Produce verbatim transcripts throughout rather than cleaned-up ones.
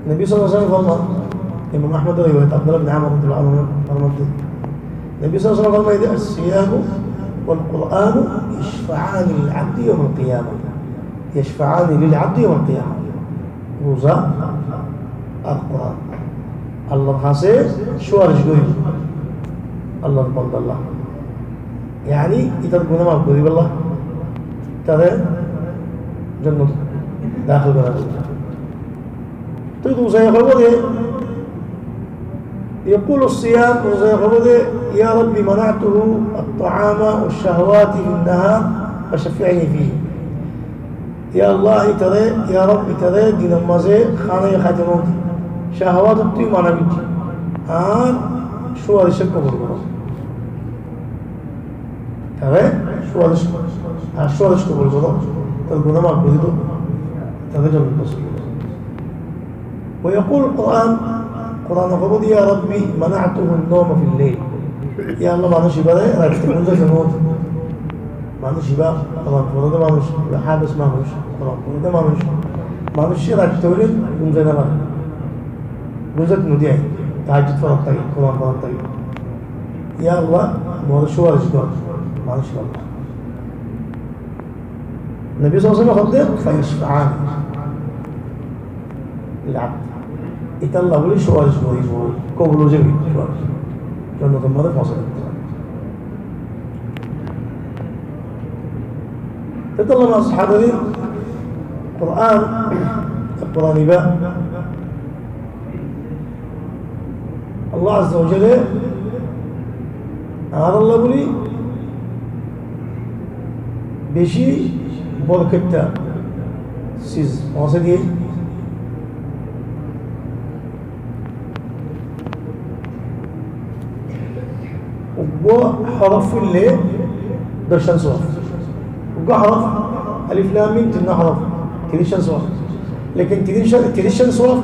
Nobi sallallahu alaihi wasallam formán, Imam Ahmad riwayat, Abdullah bin Amr radiyallahu anhu formán de, Nobi sallallahu alaihi wasallam formán de, "As-siyamu wal Qur'anu yashfa'ani lil abdi yawmal qiyamah." Yashfa'ani lil abdi yawmal qiyamah. Ruza ar Qur'an Allahr hañsé suwaric goríbo. Allahr bandalla. Yáni, itar guná maf goríbolla, itaré jonnot daxil gorá. Toi ruzaye hoibo de, yaqulu siyam, ruzaye hoibo de, "Ya Rabbi, mana'tuhu at-ta'ama wash-shahawati fin-nahar, fashaffi'ni fihi." Ya Allah, itaré, ya Rabb, itaré dinor mazé hána yó háito no di, shahawat ottú mana goijjí, ar suwaric kobul goró. Taré suwaric, ar suwaric kobul goró, tar guná maf gorí do, taré jonnot nosib goró. Wa yaqulu al-Qur'an, Qur'ane hoibo de, "Ya Rabbi, mana'tuhu an-nawma fil-layl." Ya Allah, manúic ibáre raitte gúm zaito no di. Manúic ibá Qur'an fore de manúic, ibá háfez manúic, Qur'an fore de manúic, manúic raitte óile gúm zai no fare. Gúm zaito no di, tahajjud forat táke, Qur'an forat táke. Ya Allah, more suwaric gor, manúic ibá. Nobi sallallahu alaihi wasallam hoódde, "Fayashfa'ani lil abd." Ítalla buli suwaric goríbo, kobul ói zaibo suwaric. Jonnotor mazé foóñsai dito. Ítalla mazé hádirin, Qur'an, Qur'an ibá Allah Azza wa Jalla añárálla buli beci borkotta siz foóñsai diyé. Uggwá horof foille doccán suwab. Uggwá horof, alif lam mim, tinnwá horof, tiriccán suwab. Lekin tiriccán, tiriccán suwab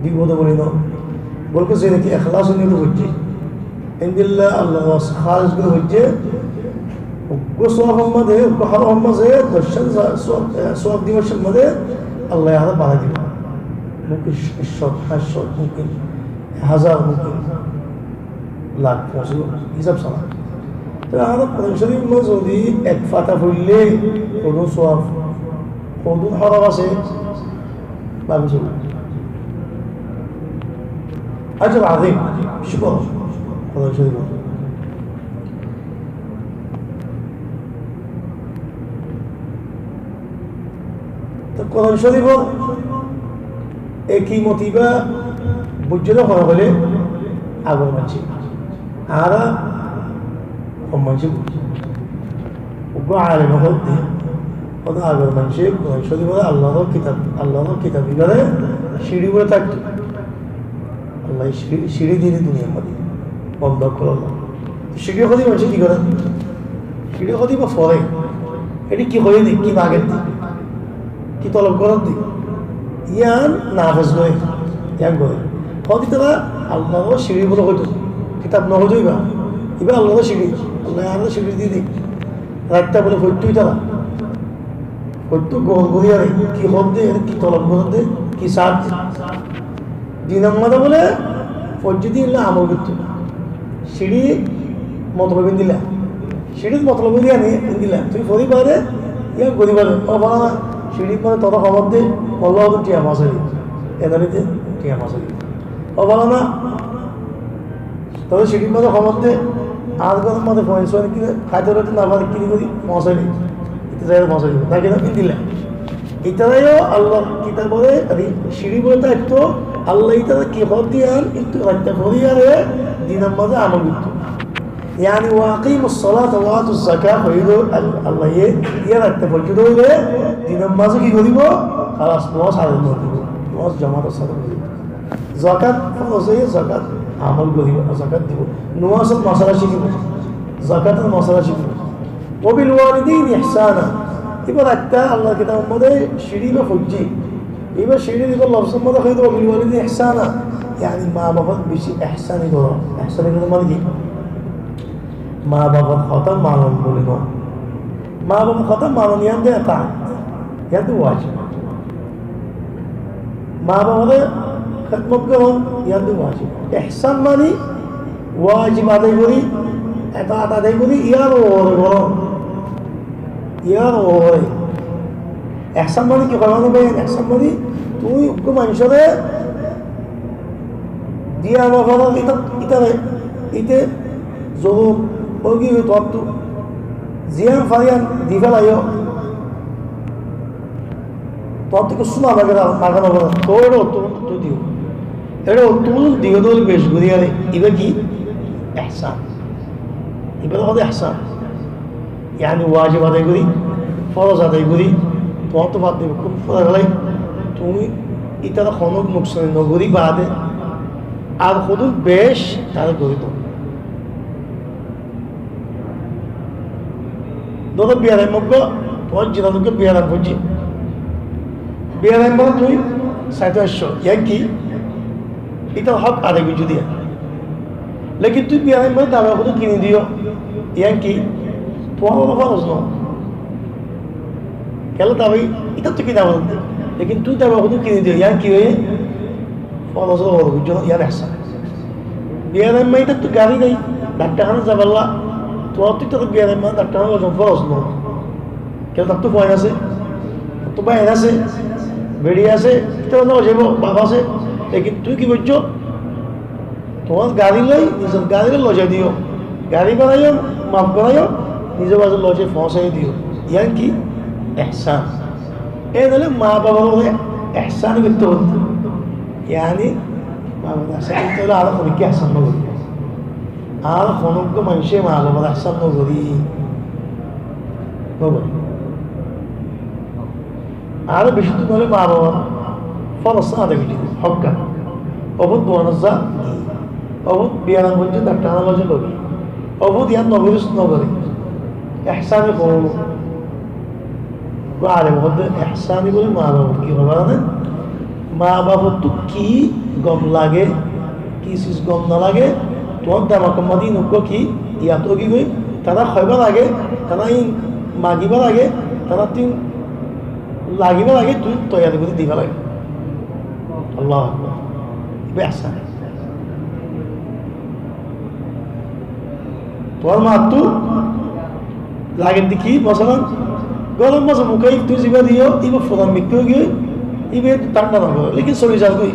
dibo de buli no. Bolke ze niki ehlas niyot foijje, endilla Allahr wasté hális gorí foijje, uggwá suwab or mazé, uggwá horof or mazé doccán sa-, suwab, eh, suwab dibar mazé Allah añáre barái dibo. Mumkin sh-, shót, háit shót, mumkin házar, mumkin lak, foñsíc, hísab sára. Te añára Qur'an Córif or mazé zodi ek fata foille hodún suwab, hodún horof asé, bábi saibo. Ajr azim, cúkor, Qur'an Córif or. Te Qur'an Córif or e kimot ibá buijjé de hone hoilé agor maincé. Añára hom maincé buijjí. Uggwá aleme hoódde, hoódde agor maincé Qur'an Córif ore Allahr kitab, Allahr kitab ibáre siçi uore tákto. Allah ye siçi, siçi diyé de duniyar mazé. Bondo ókkol Allah. Siçi hoóde maincé ki goré? Siçi hoóde ibá fore. Ete ki hoiyé de, ki mager de, ki tolob gorer de, yián nafez goré, yián goré. Hoóde tará Allahr siçi buli hoito, kitab no hoito ibá. Ibá Allahr siçi, Allah ye añáre siçi diyé de. Raitta buli foitto tará. Foitto gol gorí aré, ki hoódde, ki tolob gorédde, ki saádde. Dinor mazé bóle foijjé de endilla amol goittó. Siçir motolob endilla. Siçir motolob endilla, endilla. Tui fori fare, yián gorí fare. Ó falana, siçir mazé totó hom de, molla otó tiañ foóñsai de. Edaré de tiañ foóñsai de. Ó falana, Totó siçir mazé hom de, añár góror mazé foóñsai de, háito no fare, ki gorí, foóñsai de. Ite zaiyóre foóñsai de. Náki no? Endilla. Itará yó Allahr kitab ore, añára siçi buli tákto, Allah ye itarare ki hoódde yián, kintu raitta fori aré dinor mazé amol goittó. Yáni, "Wa aqimus salata wa atuz zakata" hoiyé de, Al-, Allah ye, yián raitta foijjé de óile, dinor mazé ki goríbo? Halas, nomaz adai goríbo. Nomaz jomator sáte foijjé. Zakat foroz óiye, zakat amol goríbo, zakat dibo. Nomazor masala cíkibo, zakator masala cíkibo. "Wa bil walidaini ihsana." Ibá raitta Allahr kitabor modde siçi ibá foijjé. Ibá siçi ibá lofzor modde hoiyé de, "Wa bil walidaini ihsana." Yáni, ma bafor beci ehsani goró. Ehsani goró mane ki? Ma bafor hotá manon buli no. Ma bafor hotá manon yián de etaat, yián de wajib. Mabaforé hédmot gorón, yían de wajib. Ehsán mani wajib adai gorí, etaat adai gorí, yían uore gorón. Yían uore. Ehsán mani ki hoó, ehsán mani tuñí uggwá manúicoré diya no farar, ítare, íte zorur ói giyói tuáñttú, ziyán faro yían di félaiyó. Tuáñttú kessú no mage, mage no fare, tuáñttú diyo. Ére tuáñttú diyo de bec gorí, yían ibá ki? Ehsán. Ibáre hoó de ehsán. Yáni wajib adai gorí, foroz adai gorí, tuáñttú fare de bekkún fore félai, tuñí ítare honó nuksani no gorí baade ar hodún bec tará gorí do. Dóro biyaram uggwá, tuáñr zibon uggwá biyaram foijjé. Biyaram mani tuñí saito aiccó, yían ki? Ítar hók adai goijjó de yían. Lekin tuñí biyaram mani dabai hodún kini diyó, yían ki? Tuáñr uore foroz no. Kiyólla dabai, ítattú kina fore de. Lekin tuñí dabai hodún kini diyó, yían ki óiye? Foroz uore goijjó, yían ehsán. Biyaram mani ítattú gari nai, daktarhána zaibolla, tuáñttú ítare biyaram mani daktarhána loi zon foroz no. Kiyólla tattú fuain asé, tattú báin asé, beçi asé, ítare loi zaibo, baf asé. Lekin tuñí ki goijjó? Tuáñr gari loi, nizor gari loi loi zai diyó. Gari baraiyó, maf goráiyo, nizor baáze loi zai foóñsai diyó. Yían ki? Ehsán. Ei óile mabafor uore ehsán goittó hoó. Yáni mabafor uore ehsán goittó hoile añára honó ki ehsán no gorí? Añára honó uggwá manúice mabafor uore ehsán no gorí. No gorí. Añára beci din óile mabafor foroz adai goijjí, hók. Ó fut duanot za, ó fut biyaram goijjé, daktarhána loi zai logi. Ó fut yían no gorí, no gorí. Ehsán hoó. Uggwá alem hoó de ehsán bóli mabafor ki hoó zano né? Mabafottú ki gom lage, ki sis gom no lage, tuáñr demakor maze ín uggwá ki yad ói giyói, tará hoibá lage, tará ín magiba lage, taráttu ín lagiba lage, tuñí toiyari gorí diba lage. Allahu Akbar. Ibá ehsán. Tuáñr maáttú lage de ki, mosolan, gorom moso mukáif tuñí zibá diyó, ibá furan mikká ói giyói, ibá tánda no goré, lekin soli zar goi.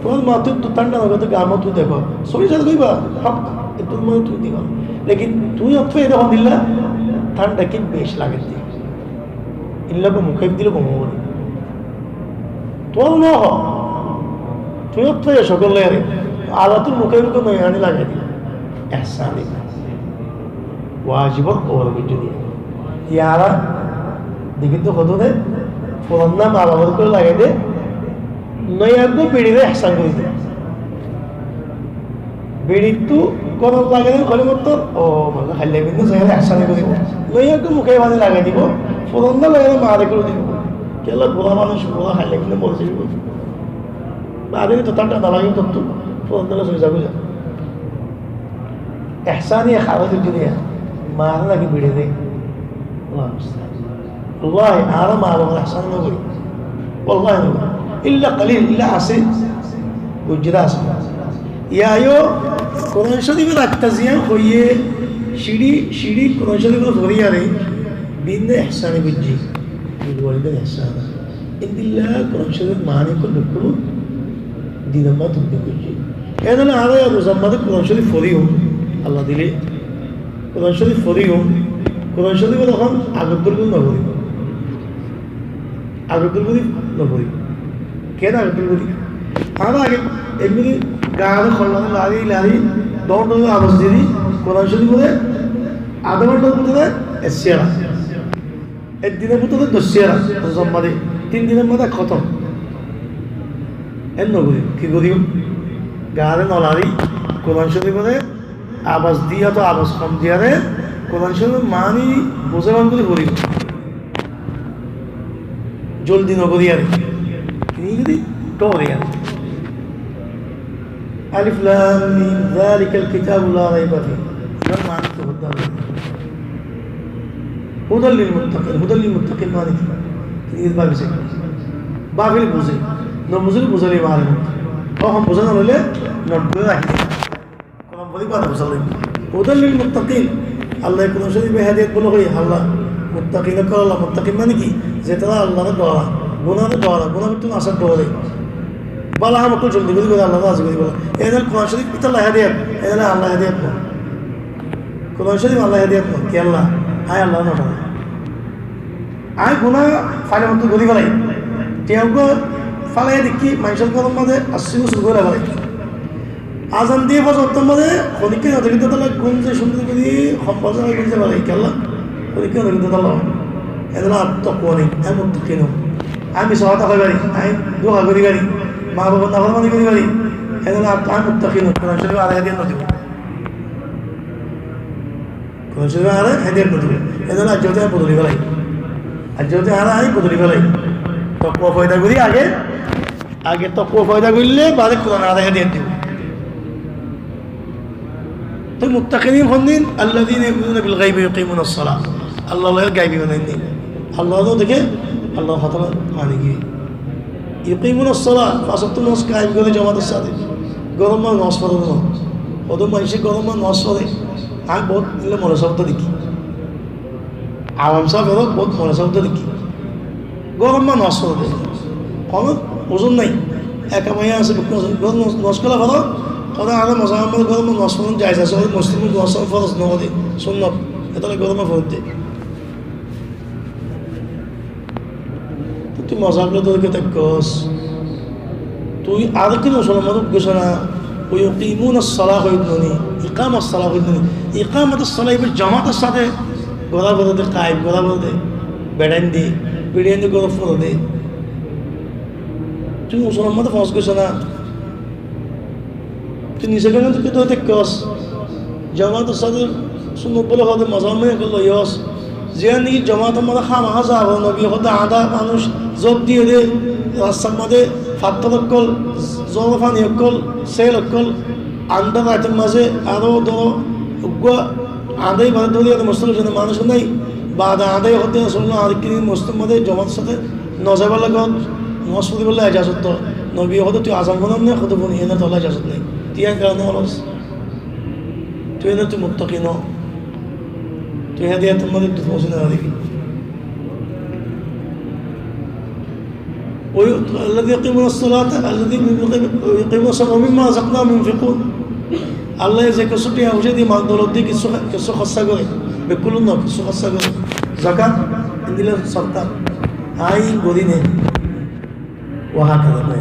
Tuáñr maáttú tánda no goré, gamottú dekó, soli zar goi ibá, hók, ettór maze tuñí dibá. Lekin tuñí óttu ede hondilla, tánda ki beci lage de. Illa mukáif dile gom óibo. Tuáñr no hoó. Tuñí óttu yá cókol loiyaré. Añárattú mukáif gom ói aní lage de. Ehsán ibá. Wajibor uore goijjó de. Yára dekí to hodún de, furan mabafor uore lage de, noya uggwá beçire ehsán gorí de. Beçittú gorom lage de hoilé mottor, ó, mane, hailla binde zai ehsán gorí dibo. Noya uggwá mukáif aní lagai dibo, furan loi maáre gorí dibo. Kiyólla bura manúc, bura hailla binde mori zaibo. Baade to tánda no lage, to furan loi zai zaibo. Ehsán e hára duniya, maáre naki beçire? Allahu musta'an. Wallahi, añára mabafor ehsán no gorí. Wallahi no gorí. Illa kalil, illa asé. Bujjé de asé. Yá yó, Kuran Córifor rakta ziyán hoiyé, siçi, siçi Kuran Córifor foriyaré, binde ehsán bujjé. Bil walidayni ihsana. Endilla Kuran Córifor maáni hoilé bekkún dinor maze totbiq goijjé. Ede añára yá rozar maze Kuran Córif foriyum, Allah dile Kuran Córif foriyum, Kuran Córif ehón agor dóilla no fori. Agor dóilla no fori. Kiyá agor dóilla? Añára age emni gaar holla lari lari dór dór abas diri Kuran Córif fore adá gonthar bútore ek siyara. Ek dinor bútore doc siyara, rozar maze, tin dinor maze hótom. En no gorí, ki gorí? Gaare no lari, Kuran Córiforé abas diya to abas hom diyaré, Kuran Córifor maáni buzá ban gorí fori. Zoldi no gorí aré. Ki gorí? Dóri aré. Alif Lam Mim, zalikal kitabu la raiba fih. Ibar maáni to hoddá. Hudal lil muttaqin, hudal lil muttaqin maáni ki? Ki báfi se? Báfi le buzé. No buzíle buzái loibo alimot. Tokon buzá no loile not gorí rakí dibo. Kuran fori bade buzá loibo. Hudan lil muttaqin. Allaye Kuran Córife hedayot buli hoiye, Allah muttaqin ókkol, Allah muttaqin mane ki? Ze tará Allaré dóre, gunáre dóre, guná goittó no asé dóre. Bála ham ókkol zoldi gorí goré, Allaré razi gorí goré. Ene Kuran Córif ítalla hedayot, ene Allah hedayot no. Kuran Córif Allah hedayot no, kiyólla? Añí Allaré no dóri. Añí guná faile mottú gorí félai. Tiyá uggwá félai dekí maincór góror mazé así usur gorí félai. Azan diye fozor ottór mazé honikka no dekí de tálla gúm ze cúndor gorí hombol zai gúm zai félai kiyólla. Honikka no dekí de tálla. Edolla añár tokwa nai, añí muttaqi no. Añí misa hotá hoi fari, añí duha gorí fari, maa bafor naformani gorí fari. Edolla añí muttaqi no. Kuran Córif añáre hedayot no dibo. Kuran Córif añáre hedayot no dibo. Edolla aijja ótte añí bodoli félai. Aijja ótte añáre añí bodoli félai. Tokwa foida gorí age, age tokwa foida goille bade Kuran añáre hedayot dibo. Toi muttaqin hondin? Alladhina yu'minuna bil ghaibi wa yuqimunas salah. Allah loi gaibi iman ainde. Allah loi deke, Allah hotá mani giyé. Yuqimunas salah, fañs wokto nomaz kaim gore jamator sáte. Góror mazé nomaz fore no. Hodún maincé góror mazé nomaz fore. Añí bout illa mole sóob dekí. Awam sáb ore bout mole sóob dekí. Góror mazé nomaz fore de. Hono uzur nai. Ek maiya asé, bekkún asé. Góror nomaz, nomaz kiyólla fore? Hoó de añára mozhabar mazé góror mazé nomaz fore jaiz asé, hoó de mosjidor mazé nomaz fore foroz no hoó de, sunnot. Etolla góror mazé fore de. Tui mozhab loi dóri kiyá táikos? Tui arekkán musolman ói giyós na? Wa yuqimunas salah hoiyós na ni? Iqamas salah hoiyós na ni? Iqamatus salah ibá jamator sáte gora fore de, kaim gora fore de, beçain de, beçain de gora fore de. Tui musolman ói giyós na? Tui nise gán ot ki dóri táikos? Jamator sáte sunnot buli hoó de mozhab mazé loiyos. Ziyán niki jamator mazé hámaha za fore, nobiye hoó de añdá manúic zot diye de, rastar mazé fattór ókkol, zor fani ókkol, sel ókkol, añdár raitor mazé aró dóro uggwá añdá ibá dóri ade mosjidot zone manúic nai, bade añdá hoó de Rosulullah añáre ki mosjidor mazé jamator sáte no zaibar lagi, nomaz foribar lagi ejazot to. Nobiye hoó de tui azan fúnos né, hotba fúnos, ene tolla ejazot nai. Tui en karone holos. Tui ene tui muttaqi no. Tui hedayator mazé tui fóñsi no faribi. Wa yu-, alladhina yuqimuna as-salata, alladhina yuqimuna as-salata wa mimma razaqnahum yunfiqun. Allah ye ze kessú tiya foisa diye, mal doulot diye kessú, kessú horsa gore, bekkún no, kessú horsa gore. Zakat, endilla sodaka, ain gorí ne. Wa hakada.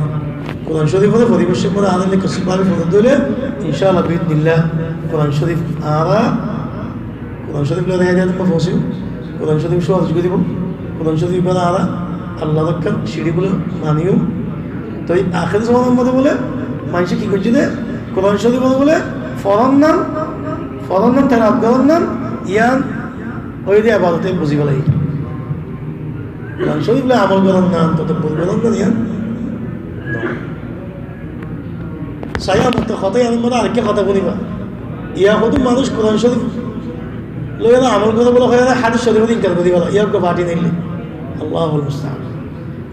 Kuran Córif ore foribar somot añára kessú bábi fori dile, inshaAllah, biiznillah, Kuran Córif añára, Kuran Córif loi hedayot ot fóñsim, Kuran Córif sufarec gorí dibo, Kuran Córif ibáre añára Allahr ekkán siçi buli maniyum. Toi ahéri zomanar modde bóle maincé ki goijjé de, Kuran Córif ore bóle foron nan, foron nan, telawot goron nan, yián óilde ebadot buzí félaiye. Kuran Córif loi amol goron nan, todobbur goron nan, yián no. Sai, añár hotá yián or modde arekkán hotá fúniba. Yián hoddúr manúic Kuran Córif loi amol goré bóli hoiyóre hádis Córif ore inkar gorí félaiye, yián uggwá fati neille. Allahul musta'an.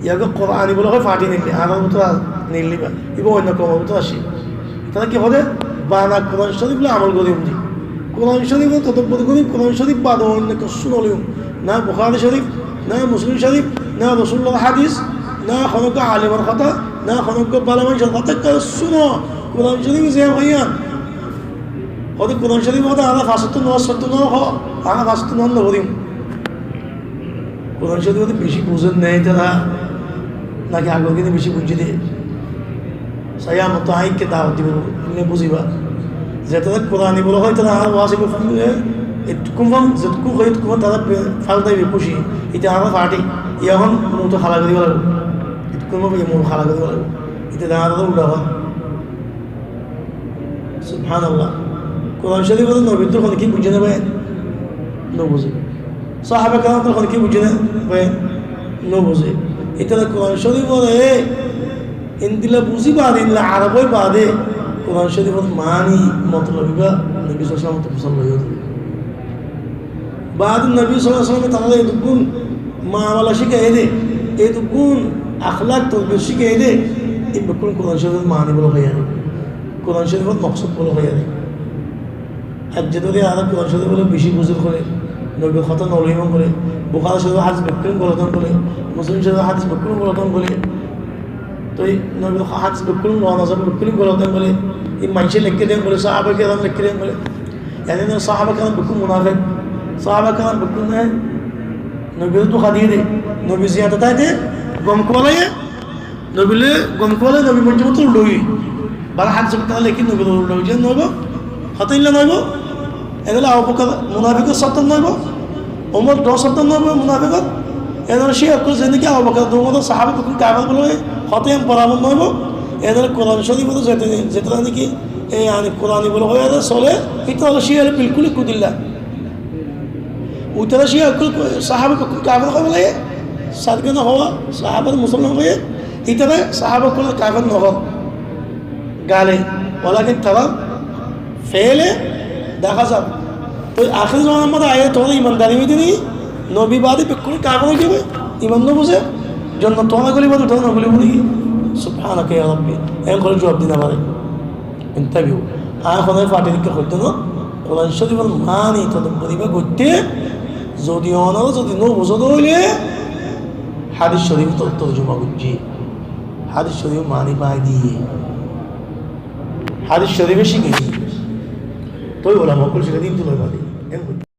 Yián uggwá Kurani bóli hoi fati neille, añárar bútore neille ba. Ibá oinno koumor bútore asé. Tará ki hoó de? Bana Kuran Córif loi amol goijjum de. Kuran Córif ore todobbur goijjum, Kuran Córif bade oinno kessú no loiyum. Na Buhári Córif, na Muslim Córif, na Rosulullar hádis, na honó uggwá alimor hotá, na honó uggwá bála maincór hotá, kessú no. Kuran Córif ze hoó yián. Hoó de Kuran Córif hoó de añára fañs wokto nomaz foitto no hoó, añára fañs wokto nomaz no forim. Kuran Córif hoó de beci buzé né tará, naki agor gín beci buijjé de. Sai, añár to añí ki dawot dibo, ne buziba. Zetará Kurani bóli hoi, tará añára waz ibá fúnile, ettukkún fán, zettukkún hoi, ettukkún fán tará be-, fal daibe kúci. Ite añára fati, yián muúntu hala gorí diba laibo. Ettukkún fán muúntu hala gorí diba laibo. Ite añára uldha hoi. Subhanallah. Kuran Córif ore nobir ttún honikka buijjé né bái? No buzé. Sahaba keram ttún honikka buijjé né bái? No buzé. Itará Kuran Córif ore endilla buzí bade, endilla Arob ói bade, Kuran Córif or mani, motolob ibá Nobi sallallahu alaihi wasallam ttún fusár goijjé. Baade Nobi sallallahu alaihi wasallam e tarare etukkún muamala cíkaiyé de, etukkún akhlak torbiyot cíkaiyé de, Bekkún Kuran Córifor maáni bóli hoiyé, Kuran Córifor moksód bóli hoiyé. Ar zedún añára Kuran Córifor beci buzur gorí, Nobir hotá no loi mone gorí, Buhári Córifor hádis bekkún golot mone gorí, Muslim Córifor hádis bekkún golot mone gorí, toi Nobir hádis bekkún loi no zai, bekkún golot mone gorí, ei maincé leikké dé bóli, sahábaye keram leikké dé bóli. Yáni sahábaye keram bekkún munáfik, sahábaye keram bekkún Nobire dóka diyé dé, Nobi ziyáñte táite gom kúa lage, Nobire gom kúa lage, Nobi moijjé mottó uldha óiye. Bála hádis bekkún leikké Nobire uldha óiye, no óibo, hotá endilla no óibo. Endilla Abu Bakar munáfikor sórdar no óibo, Umar dor sórdar no óibo munáfikor. Endilla cíya ókkol zendilla Abu Bakar dor Umar sahába bekkún kafer bóli hoiyé, hotá yián borabor no óibo. Endilla Kuran Córifor zeto, zeto niki, e, yáni Kurani bóli hoiyé sole, ítara cíya ókkol bilkúl ekku dilla. Ítara cíya ókkol sahába bekkún kafer hoibo lage, sadgana hoó, sahábare musolman hoiyé, ítara sahába ókkolore kafer no hoó. Gale, walakin tarár feele dahá zar. Toi ahéri zomanar modde aiyóre tuáñra imandari ói dé né, Nobi bade bekkún kafer ói zaibo, iman no buzé, jonnot tuáñra goliba né, tuáñra no goliba né ki? Subhanaka ya Rabbi. En hoilé zuab di no fare. Interview. Añí honó fati dikká hoitó no, Kuran Córifor maáni tadabbur ibá goitté, zodi onora zodi no buzó dé óile, hádis Córifor tor-, torjuma goijjí. Hádis Córifor maáni bái diyé. Hádis Córifor cíki diyé. Toi ulama ókkol cíki diyé, toi bái diyé.